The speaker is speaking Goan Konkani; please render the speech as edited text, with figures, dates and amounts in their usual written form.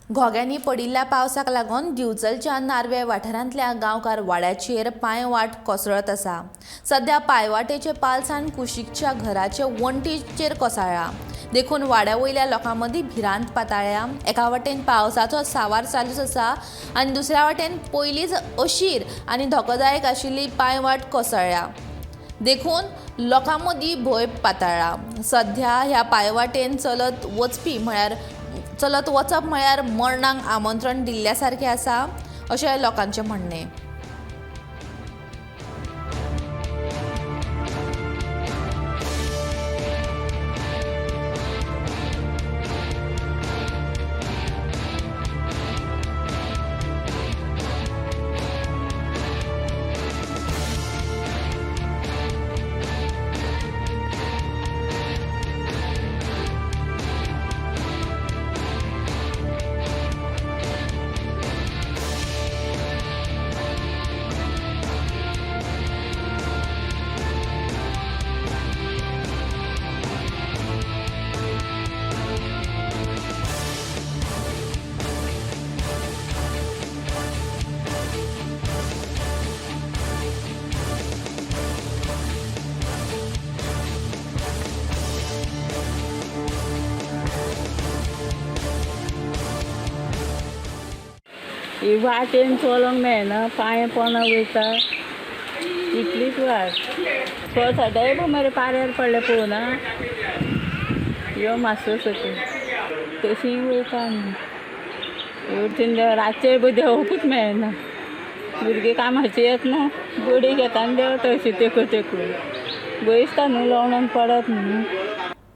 घोग्यांनी पडिल्ल्या पावसाक लागून दिवचलच्या नार्वे वाठारांतल्या गांवकार वाड्याचेर पांयवाट कोसळत आसा. सध्या पांयवाटेचे पालसाण कुशीकच्या घराचे वण्टीचेर कोसळ्ळा. देखून वाड्या वयल्या लोकां मदीं भिरांत पाताळ्या. एका वाटेन पावसाचो सावार चालूच आसा आनी दुसऱ्या वाटेन पयलींच अशीर आनी धोकोदायक आशिल्ली पांयवाट कोसळ्ळ्या. देखून लोकां मदीं भंय पाताळ्ळा. सध्या ह्या पांयवाटेन चलत वचपी म्हळ्यार चलत वचप म्हळ्यार मरणाक आमंत्रण दिल्ल्या सारकें आसा अशें लोकांचें म्हणणें. ही वाटेन चलोंक मेळना, पांय पोंदा वयता, इतलीच वाट. सोसाटाय पळय मरे पाऱ्यार पडले पळोवना, यो मातसो सकयल तशी वयता आमी. वचून रातचे पळय देंवकूच मेळना, भुरगीं कामाची येतना बडी घेता आनी देंवता अशी तेकून तेकून, भंय दिसता न्हू लवणोन पडत म्हणून.